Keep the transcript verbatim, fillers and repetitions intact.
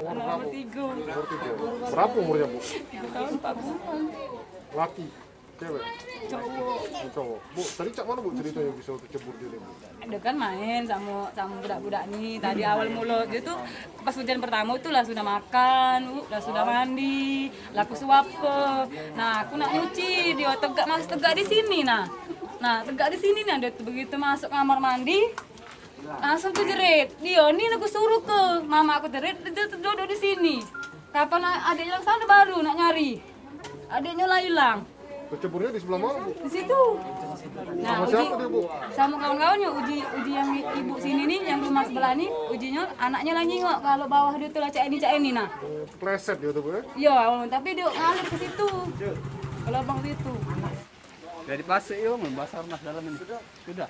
Anak nomor tiga. Nomor tiga. Berapa umurnya, Bu? Tiga tahun empat bulan. Laki? Cewek? Cowok. Oh, cowok. Bu, tadi cak mana, Bu, ceritanya bisa kecebur di ini, Bu? Dia kan main sama sama budak-budak ni. Tadi awal mula dia tu pas hujan pertama tu lah sudah makan, Bu, lah sudah mandi, lah aku suap ke. Nah, aku nak nyuci, dia tegak, masih tegak di sini nah. Nah, tegak di sini nah, dia tu begitu masuk kamar mandi, langsung ke jerit. Dia ni aku suruh ke, mama aku jerit, dia tu duduk di sini. Kapan a-, adiknya yang sana baru nak nyari. Adiknya lah hilang. Keceburnya di sebelah mana, Bu? Di situ. Nah, sama siapa dia, Bu? Sama kawan-kawannya, Uji, Uji yang i-, ibu sini nih, yang rumah sebelah nih, Ujinya anaknya lah nyingok kalau bawah dia tu lah cak ini, cak ini nah. Kepleset dia tu, Bu, ya? Iya, tapi dia ngalir ke situ. Ke lubang situ. Dari plastik yo, mun Basarnas dalam ini. Sudah. Sudah.